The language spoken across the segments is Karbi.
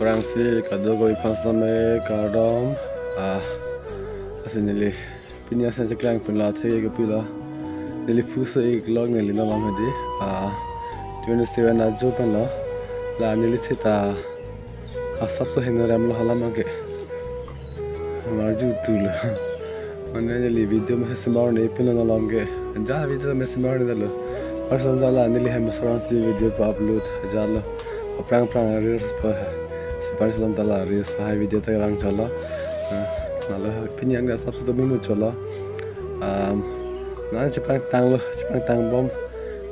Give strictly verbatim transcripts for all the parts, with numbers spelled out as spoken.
Rangsi kadokave aphan same kardom. Ah, lasi neli pini asen cheklang pen la thek ke pilo. Neli phu so-ik lok neli nonam hedi. Ah, twenty-seven ajo pen lo. La neli seta asapso heno ram lo hala abangke. Marju tulo. Mane neli video mesen semar ne pin lo along ke. Ja video mesen semar ne lo. Par sam jala neli hem asor si video pa upload jalo. Aphrang aphrang reels pa. Sipar sam jala reels hai video ta vang jalo. Ah, lalo pini asapso domi muchotlo. Um, non chepangtanglo, chepangtang bom,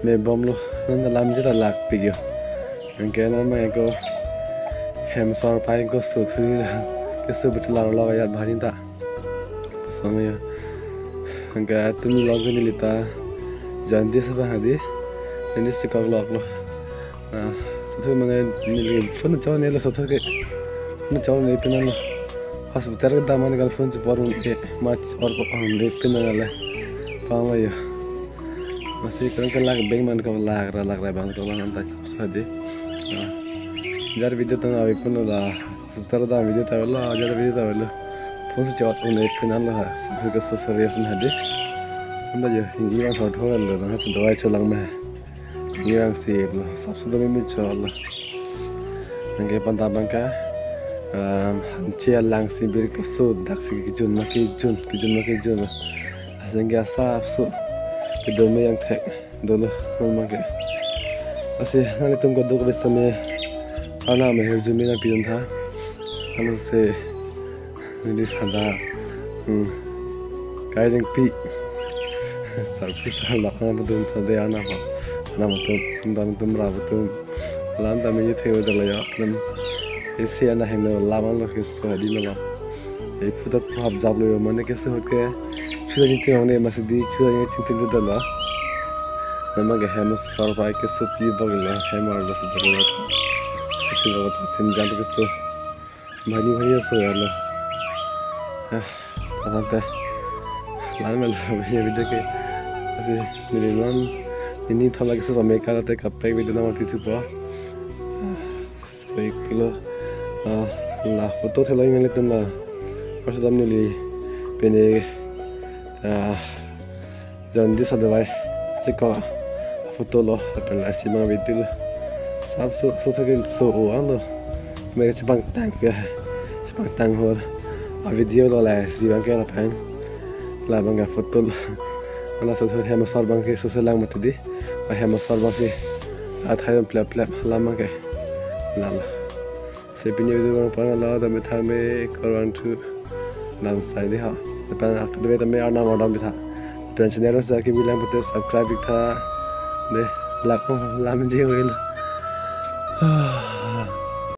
me bomlo. Non lamjir ta lak pik yo. Anke non ma ko hem asor pai ko sothu keso bachelor lo ya bharin ta. Same ya. Anke atum lo ke neli ta jaundice abang hedi. Jaundice chekok lok lo. Ah, sothu mane neli phone chon neli sothu ke. Phone chon neli pin lo. Hospital ke daman kal phone chepor un ke ma chepor ko ang neli pin lo le. Pang lo ya. Masi kan kan lak beng man ko lak ra lak ra abang ko abang ta so hedi. Ah. Jar video tang avi pun lo la. Hospital ta video ta lo, jar video ta lo. Phone si chot un ek pin lo ha. Sothu keso serious na hedi. Anda jo, ini abang thot thot lo, na si dawai cholang me. Ini abang si lo, asapso domi muchotlo. Anke panta abangke, um, hamche alang si bir keso dak si kejun ma kejun, kejun ma kejun. Asengke asapso kedo me yang thek dolo non abangke. Lasi nanglitum kadokave same Arnam ahirjume nangpidun tha. Ano se neli sada, hmm, kai dengpi. Sarpi sarlak nangpidun tha de Arnam. Arnam atum, tum dan tum ra atum. Lam ta me ye thek dolo ya. Lam isi ana heno lam lo keso hedi lo. E phu ta hap jap lo yo mane keso ahut ke. Chuda jingting hong ne masi di chuda jingting lo dolo. Nama ke hem asor pai keso ti bak lo hem arlo si dolo. Siti bak lo sim jam keso. Bhani bhani so ya lo. Ah, apa ta? Lan mel video ke. Asi neli non ini thala keso pame kala te kaprek video nama ti thupo. Baik lo, ah, la photo thelo nanglitum la. Pas dam neli pene, ah, jaundice adawai chekok photo lo, lapen la isi abang video lo. Asapso, so so kin so o ang lo. Me chepangtang ke, chepangtang hor. A video lo la isi abangke lapen. La abangke photo lo. Ala so so hem asor abangke so so lang mati di. A hem asor abang si athai plep plep hala abangke. Lalo. Si pini video abang pang lo, dam bithang me korang thu. Lam sai di ha. Lapen akademi tame Arnam Arnam bitha. Lapen channel sa ke bilang pute subscribe bitha. De, lak lamji wel.